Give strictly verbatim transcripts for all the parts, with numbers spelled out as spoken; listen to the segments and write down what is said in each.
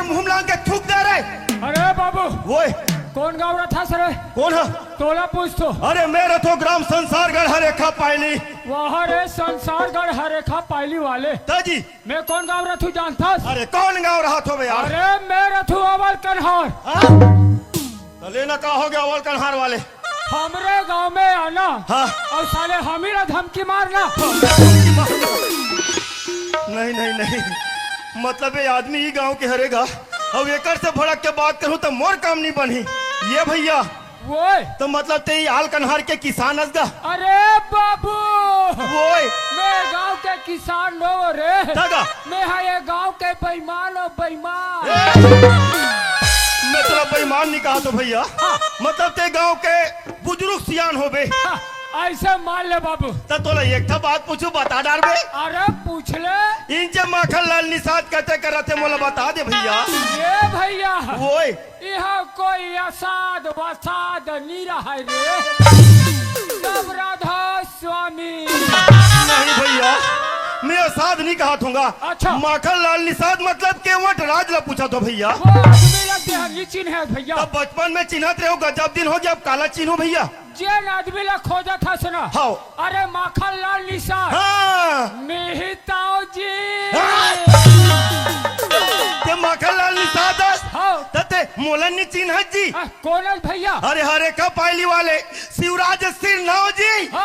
मुंह लांग के थूक दे रे। अरे बाबू, ओए। कौन गाँव रथस रे? कौन ह? तोला पूछथों। अरे मैं रथों ग्राम संसारगढ़ हरेखा पायली। वाह रे, संसारगढ़ हरेखा पायली वाले। त जी। मैं कौन गाँव रथों जानथस? अरे कौन गाँव रहत होबे यार? अरे मैं रथों अवल कन्हार। हाँ? त लेना का हो गया अवल कन्हार वाले? हमरे गाँव में आना हाँ। अउ साले हमी ला धमकी मारना। नहीं, नहीं, नहीं, मतलब ये आदमी ही गाँव के हरे गा। अउ एकर से भड़क के बात करूँ त मोर काम नहीं बनही। ये भैया, ओए। त मतलब ते ही आल कन्हार के किसान अस गा? अरे बाबू, ओए। मैं गाँव के किसान नो रे। त गा? मैं हा ये गाँव के बेईमान अउ बेईमान। ए! मैं तोला बेईमान नहीं कहत हों भैया। हाँ। मतलब ते गाँव के बुजुर्ग सियान होबे। हाँ, अइसे मान ले बाबू। त तोला एक ठा बात पूछूं, बता डारबे। अरे पूछ ले। इंचे माखन लाल निषाद कते करत हे मोला बता दे भैया। ये भैया। ओए। इहाँ कोई असाध वसाध नहीं रहय रे। सब राधा स्वामी। नहीं भैया, मैं असाध नहीं कहत हों गा। अच्छा। माखन लाल निषाद मतलब केवट राज ला पूछत हों भैया। वो आदमी ला देहा नहीं चिन्हे भैया। तब बचपन में चिन्हत रहे हों, गजब दिन हो गया, अब काला चिन्हों भैया। जेन आदमी ला खोजत हस ना। हाँ। अरे माखन लाल निषाद। हाँ। मेहताओ जी। हाँ। ते माखन लाल निषाद हस? हाँ। त ते मोला नहीं चिन्हस जी। हाँ, कौन हस भैया? अरे हरेखा पायली वाले शिवराज सिरनौजी। हाँ,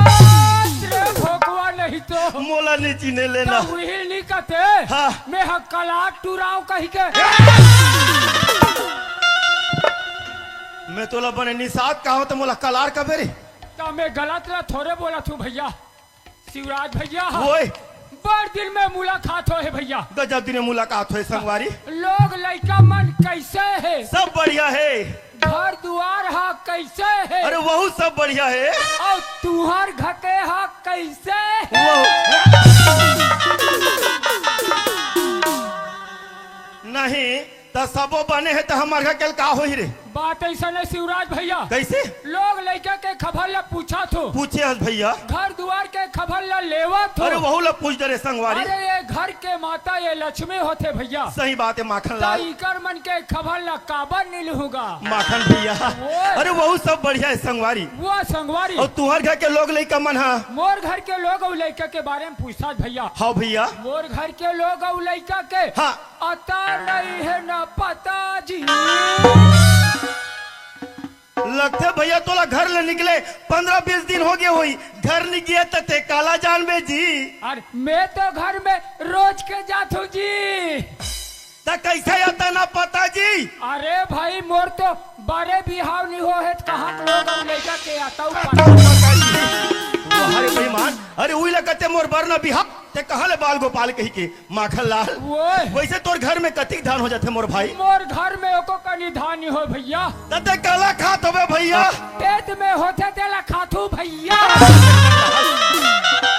रे भोकवा नहीं तो। मोला नहीं चिन्हे लेना। त उही नहीं कहते। हाँ। मैं हा कलाट टुराव कही के। मैं तोला बने निषाद कहूँ त मोला कलार कबे रे? त मैं गलत ला थोरे बोलत हों भैया। शिवराज भैया। ओए। बड़ दिन में मुलाकात होय हे भैया। गजब दिन में मुलाकात होय संगवारी। लोग लइका मन कइसे हे? सब बढ़िया हे। घर दुवार हा कइसे हे? अरे वहू सब बढ़िया हे। अउ तुंहर घर के हा कइसे हे? वहू नहीं, त सबो बने हे, त हमर घर के ल का होही रे? बात अइसन हे शिवराज भैया। कइसे? लोग लइका के खबर ला पूछत हों। पूछे हस भैया। घर दुवार के खबर ला लेवत हों। अरे वहू ला पूछ दे रे संगवारी। अरे ये घर के माता ये लक्ष्मी होथे भैया। सही बात हे माखन त लाल। इकर मन के खबर ला काबर नहीं लूहूँ गा? माखन भैया। ओए। अरे वहू सब बढ़िया हे संगवारी। वो संगवारी। अउ तुंहर घर के लोग लइका मन हा? मोर घर के लोग अउ लइका के बारे में पूछत भैया। हाँ भैया। मोर घर के लोग अउ लइका के हाँ। अता नहीं हे ना पता जी। लगथे भैया तोला घर ले निकले पंद्रह बीस दिन हो गए होही, घर नहीं गए त ते काला जानबे जी। अरे मैं तो घर में रोज के जात हों जी। त कइसे अता ना पता जी? अरे भाई मोर तो बरे बिहाव नहीं होहे त कहाँ के लोग अउ लइका के अतउ पता। अरे बेईमान, अरे उही ला कहते मोर बर ना बिहाव। ते कहाँ ले बाल गोपाल कही के माखन लाल? ओए। वइसे तोर घर में कतिक धान हो जाथे मोर भाई? मोर घर में एको कनी धान नहीं होय भैया। त ते काला खात होबे भैया? पेट में होथे तेला खाथू भैया।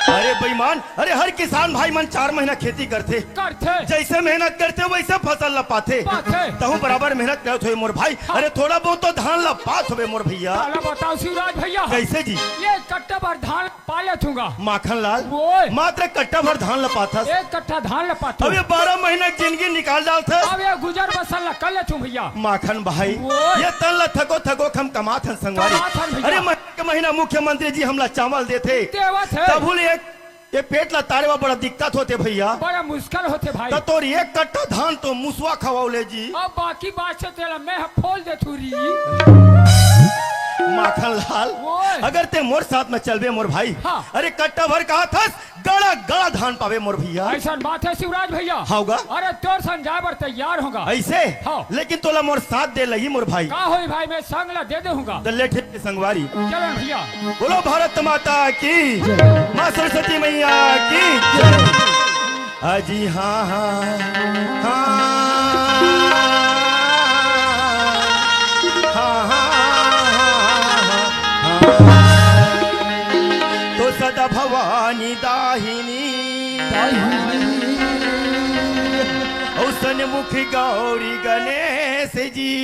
अरे बेईमान, अरे हर किसान भाई मन चार महीना खेती करथे। करथे। जइसे मेहनत करथे वइसे फसल ला पाथे। पाथे। तहूँ बराबर मेहनत करत होबे मोर भाई। हाँ। अरे थोड़ा बहुत तो धान ला पात होबे मोर भैया। काला बताओ शिवराज भैया। कइसे जी? ये कट्टा भर धान पा लेथूँ गा। माखन लाल, ओए। मात्र कट्टा भर धान ल पाथस। एक कट्टा धान ल पाथूँ। अब ये बारह महीना के जिंदगी निकाल डालथस। अब ये गुजर बसर ल कर लेथूँ भैया। माखन भाई, ओए। ये तन ल थको थको के हम कमात हन संगवारी। कमात हन भैया। अरे महीना के महीना मुख्यमंत्री जी हमला चावल देथे। देवत हे। तभू ले एक ये पेट ल तारे बर बड़ा दिक्कत होथे भैया। बड़ा मुश्किल होथे भाई। त तोर एक कट्टा धान तो मुसवा खवाव ले जी। अब बाकी बात हे तेला मैं ह फोल देथूँ री। माखन लाल, ओए। अगर ते मोर साथ में चलबे मोर भाई, हाँ। अरे कट्टा भर कहाथस, गड़ा गड़ा धान पाबे मोर भैया। अइसन बात हे शिवराज भैया। हाँ गा। अरे तोर संग जाए बर तैयार हों गा। अइसे? हाँ। लेकिन तोला मोर साथ दे लगही मोर भाई। का होही भाई, मैं संग ला दे देहूँ गा। त ले ठीक हे संगवारी। चलन भैया। बोलो भारत माता की, माँ सरस्वती मैया की। अजी हाँ, हाँ, हाँ, हाँ, हाँ, हाँ। तो सदा भवानी दाहिनी, दाहिनी। औसन मुख गौरी गणेश जी।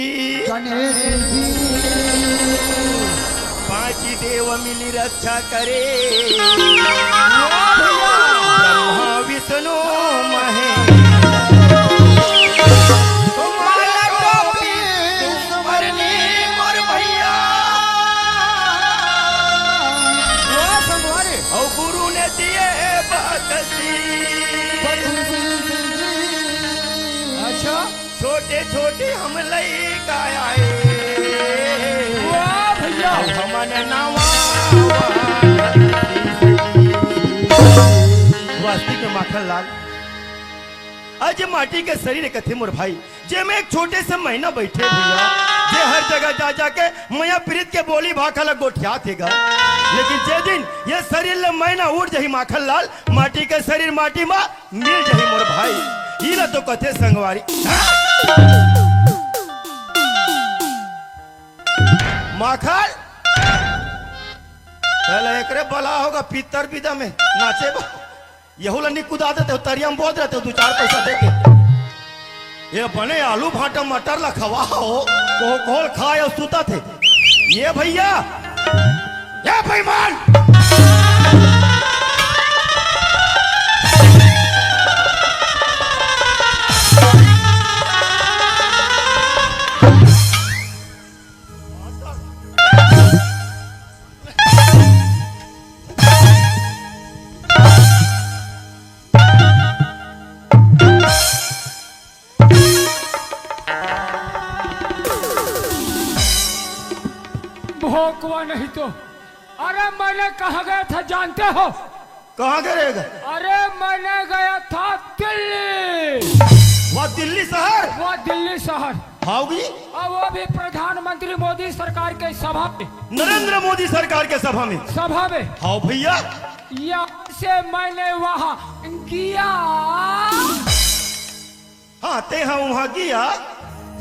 गणेश जी। पांच देव मिली रक्षा करे। वाह भैया। ब्रह्मा विष्णु महेश। छोटे छोटे हम लइका आए। वाह भैया। हमन नवा वास्तिक में माखन लाल, आज माटी के शरीर कथे मोर भाई, जेमे एक छोटे से मैना बैठे भैया, जे हर जगह जा जाके मया प्रीत के बोली भाखा ला गोठियाथे गा। लेकिन जे दिन ये शरीर ले मैना उड़ जही माखन लाल, माटी के शरीर माटी मा मिल जही मोर भाई, इला तो कथे संगवारी। माखन, पहले एकरे बला होगा पित्तर बिदा में नाचे बा। यहू ला निकुदा देते हो, तरिया में बोद रहते हो, दू चार पैसा देके। ये बने आलू भाटा मटर ला खवा हो, को कोल खाए और सुता थे। ये भैया, ए बेईमान! भोंकवा नहीं तो। अरे, मैंने कहाँ गया था जानते हो? कहाँ गए रहेगा? अरे, मैंने गया था दिल्ली। वाह, दिल्ली शहर? वाह, दिल्ली शहर। हाँ जी। और वो भी प्रधानमंत्री मोदी सरकार के सभा में। नरेंद्र मोदी सरकार के सभा में? सभा में। हाँ भैया। यहाँ से मैंने वहाँ गया। हाँ, ते हाँ वहाँ गया।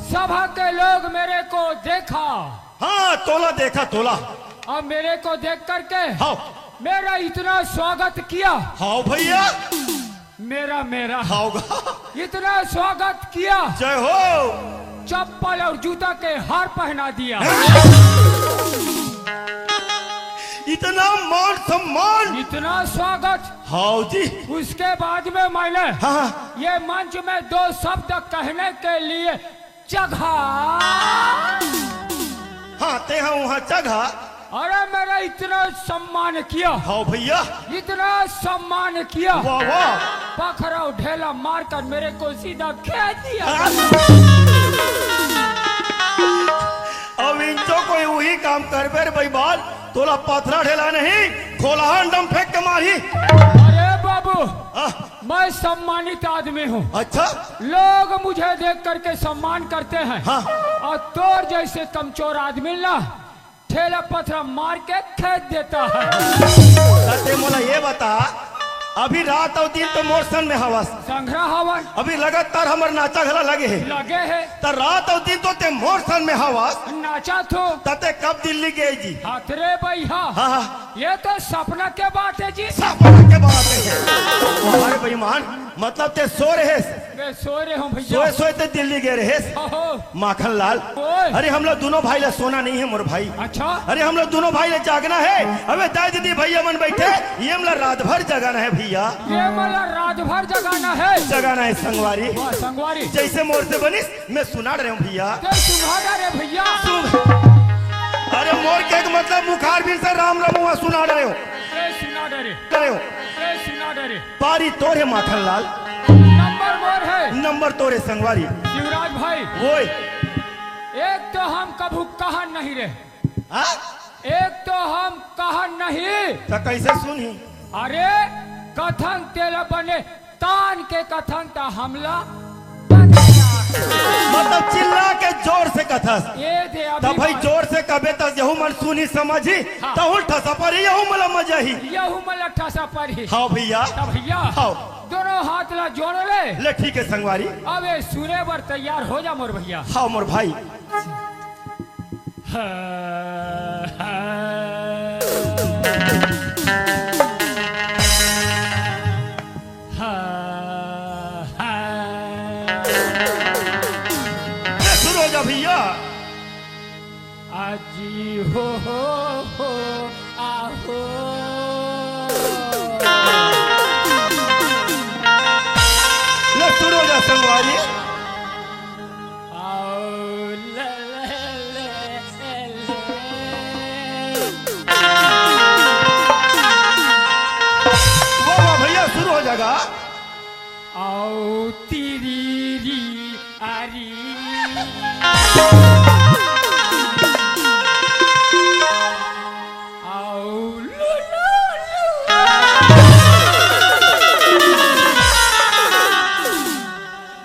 सभा के लोग मेरे को देखा। हाँ, तोला देखा, तोला। और मेरे को देख करके हाँ। मेरा इतना स्वागत किया। हाँ भैया। मेरा, मेरा। हाँ गा। इतना स्वागत किया। जय हो। चप्पल और जूता के हार पहना दिया। इतना मान सम्मान। इतना स्वागत। हाँ जी। उसके बाद में मैंने हाँ, हाँ। ये मंच में दो शब्द कहने के लिए चघा। हाँ, ते हाँ वहाँ चघा। अरे, मेरा इतना सम्मान किया। हाँ भैया। इतना सम्मान किया। वाह, वाह। पखरा ढेला मारकर मेरे को सीधा खेद दिया। हाँ। अब इंचो कोई वही काम करबे रे बेईमान, तोला पथरा ढेला नहीं, खोलहा अंडम फेंक के मारही। अरे बाबू, हाँ। मैं सम्मानित आदमी हूँ। अच्छा। लोग मुझे देख करके सम्मान करते हैं। हाँ। और तोर जैसे कमचोर आदमी ना ठेला पथरा मार के खेद देता है। त ते मोला ये बता, अभी रात अउ दिन तो मोर सन में हवस। संघरा हवन। अभी लगातार हमर नाचा घला लगे हे। लगे हे। त रात अउ दिन तो ते मोर सन में हवस। नाचा थो। त ते कब दिल्ली गए जी? हाथ रे भैया। हाँ, हाँ। ये तो सपना के बात है जी। सपना के बात है। अरे बेईमान, मतलब ते सो रहे? मैं सो रहे हूँ भैया। सोए सोए ते दिल्ली गए रहे? ओहो। माखन लाल। ओए। अरे हम लोग दोनों भाई ला सोना नहीं है मोर भाई। अच्छा। अरे हम लोग दोनों भाई ला जागना है। अबे दाई दीदी भैया मन बैठे, ये मला रात भर जगाना है भैया। ये मला रात भर जगाना है। जगाना है संगवारी। वाह संगवारी। जैसे मोर से बनिस, मैं सुना रहे हूँ भैया। ते सुना रहे भैया। सुन। अरे मोर के एक मतलब मुखार बिन से राम रमुआ सुना रहे हो। ते सुना रहे। रहे हो। ते सुना रहे। पारी तोर हे माखन लाल। नंबर मोर है। नंबर तोर हे संगवारी। शिवराज भाई। ओए। एक तो हम कभू कहा नहीं रहे। हाँ? एक तो हम कहा नहीं। त कैसे सुनही? अरे, कथन तेला बने तान के कथन त हमला बने। मतलब चिल्ला के जोर से कथस। ये दे अभी त भाई बात। जोर से कबे त यहू मन सुनी समझी, हाँ। तहू ठसा पर यहू मला मजा ही। यहू मला ठसा पर ही। हाँ भैया। त भैया, हाँ। दोनों हाथ ला जोड़ ले। ले ठीक है संगवारी। अबे सुने बर तैयार हो जा मोर भैया। हाँ मोर भाई। हाँ, हाँ। हाँ, हाँ। ले, शुरू हो जा भैया। आजी हो, हो, हो, आहो। ले, शुरू हो जा संगवारी। आओ, ले, ले, ले, ले, ले। वाह, वाह, भैया, शुरू हो जाएगा। आओ, तिरी, री, अरे। आओ लू, लू, लू।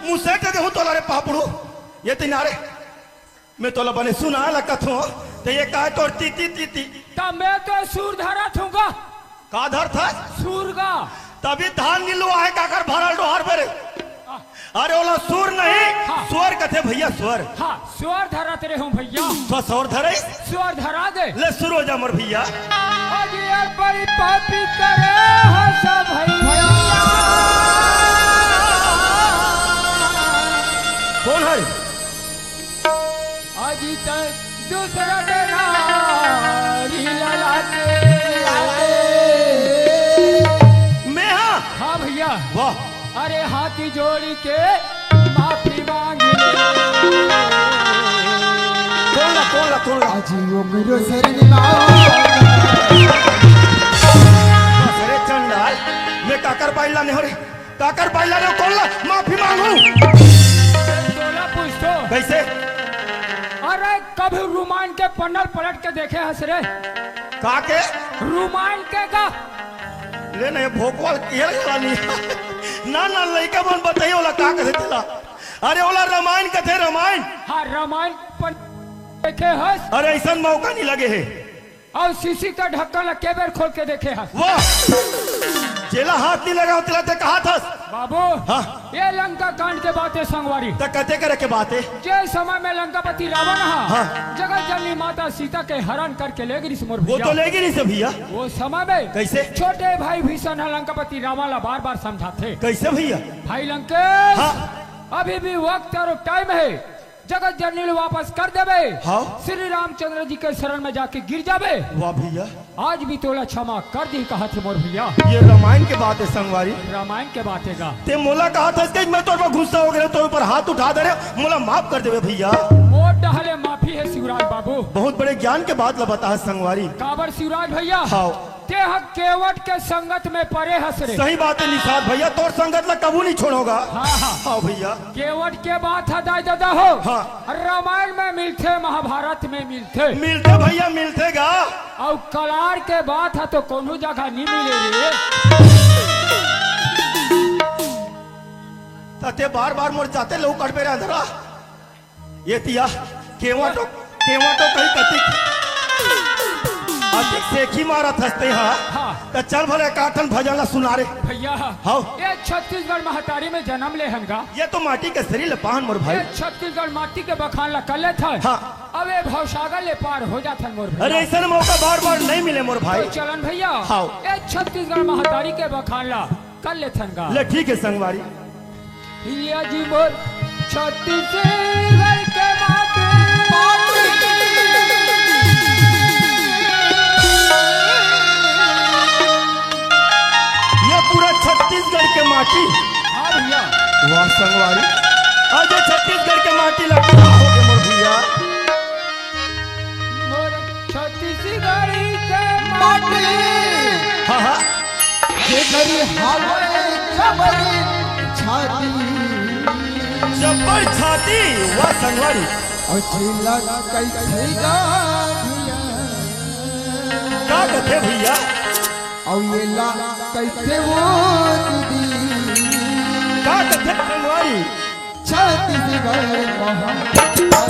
मुसेट देहूं तोला रे पापड़ू, ये तिनारे। मैं तोला बने सुना ला कथों, त ये काय तोर तीती तीती। त मैं तो सुर धरत हूँ गा। का धरत हस? सुर गा। तभी धान नी लुआ हे, काकर भरल डोहर बरे। अरे ओला सुर नहीं, हाँ। स्वर कथे भैया, स्वर। हाँ, स्वर धरत रहे हूँ भैया। तो स्वर धरे? स्वर धरा दे। ले सुरू हो जा मोर भैया। अरे यार, बड़ी पापी करे हस भैया। कौन है? अजी तैं दूसरा के नारी ललाटे। मैं हाँ? हाँ भैया। वाह। अरे हाथ जोड़ी के माफी मांग ले। कौन ला, कौन ला, कौन ला? अजी वो मेरो शरण मा। अरे चंडाल, मैं काकर बाई ला नहीं हो रे। काकर बाई ला रे, कौन ला माफी मांगू? तोला पूछतो। कैसे? अरे कभी रुमायन के पन्ना ल पलट के देखे हस रे? का के? रुमायन के का? ले नहीं, भोकवाल के गला नहीं। ना, ना, लइका मन बताई ओला का कथे तेला। अरे ओला रामायण कथे, रामायण। हाँ, रामायण पन देखे हस? अरे ऐसन मौका नहीं लगे हे। अउ शीशी के ढक्कन ला के बेर खोल के देखे हस? वाह! जेला हाथ नहीं लगाओ, तेला ते कहा थस? बाबू, हाँ। ये लंका कांड के बात हे संगवारी। त कते करे के बात हे? जे समय में लंकापति रावण हा, हाँ। जगत जननी माता सीता के हरण करके ले गिरिस मोर वो भैया। तो ले गिरिस भैया। वो समय में कैसे? छोटे भाई भीषण हा लंकापति रावण ला बार बार समझाथे। कैसे भैया? भाई लंकेश, हाँ। अभी भी वक्त अउ टाइम हे। जगत जननी ल वापस कर देबे। हाँ। श्री रामचंद्र जी के शरण में जाके गिर जाबे। वाह भैया। आज भी तोला क्षमा कर दी, कहा थे मोर भैया। ये रामायण के बात हे संगवारी। रामायण के बात हे गा। ते मोला कहा था कि मैं तोर पर गुस्सा हो गया, तोर पर हाथ उठा दे रहे, मोला माफ कर देबे भैया। मोर डहले माफी हे शिवराज बाबू। बहुत बड़े ज्ञान के बात ला बता हे संगवारी। काबर शिवराज भैया? हाँ। ते ह केवट के संगत में परे हस रे। सही बात हे निषाद भैया, तोर संगत ला कबू नहीं छोड़ोगा। हाँ, हाँ। हाँ भैया। केवट के बात ह दाई ददा हो। हाँ। रामायण में मिलथे, महाभारत में मिलथे। मिलथे भैया, मिलथे गा। अउ कलार के बात ह तो कोनो जगह नहीं मिले रे। त ते बार बार मोर जाते लहू कटबे रे अंधरा। ये तिया, केवा तो, केवा तो कहीं कतिक, अतिक सेखी मारत हस ते हा। हाँ। त चल भले एकाठन भजन ला सुना रे। भैया, हाँ। ये छत्तीसगढ़ महतारी में जन्म ले हन गा। ये तो माटी के शरीर ले पाहन मोर भाई। ये छत्तीसगढ़ माटी के बखान ला कर लेथन। हाँ। अब ये भवसागर ले पार हो जाथन मोर भैया। अरे ऐसन मौका बार बार नहीं मिले मोर भाई। तो चलन भैया। हाँ। ये छत्तीसगढ़ महतारी के बखान ला कर लेथन गा। ले ठीक हे संगवारी। ये जी मोर छत्तीसगढ़ के माटी। ये पूरा छत्तीसगढ़ के माटी। हाँ भैया। वाह संगवारी, आज ये छत्तीसगढ़ के माटी लगता हो गए मोर भैया। मोर छत्तीसगढ़ के माटी। हाँ, हाँ। जेकर हावय जबर छाती। जबर छाती, वाह संगवारी। अउ जेला कइथे गा भैया। का कथे भैया? अउ येला कइथे वो दीदी। का कथे संगवारी? छत्तीसगढ़ महाकाली।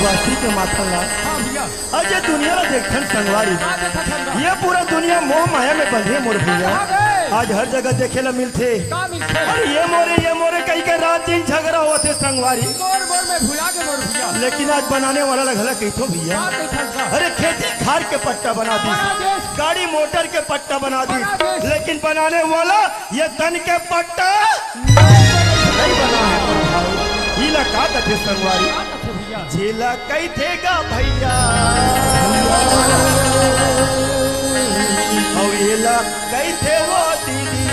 वास्ती के माथा ला। हाँ भैया। आज ये दुनिया ला देखथन संगवारी। का देखत हन गा? ये पूरा दुनिया मोह माया में बंधे मोर भैया। हाँ बे। आज हर जगह देखे ला मिलथे। का मिलथे? अरे ये मोरे, ये मोरे कहि के रात दिन झगड़ा होथे संगवारी। मोर, मोर में भुला गे मोर भैया। लेकिन आज बनाने वाला ला घला कहिथो भैया। का कहिथस गा? अरे खेती खार के पट्टा बना बना दिस, दिस। गाड़ी मोटर के पट्टा बना दिस, बना दिस। लेकिन बनाने वाला ये तन के पट्टा नहीं बना है। इला का कथे संगवारी? का कथे भैया? जेला कहिथे गा भैया, अउ एला कहिथे वो दीदी।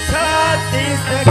छत्तीसगढ़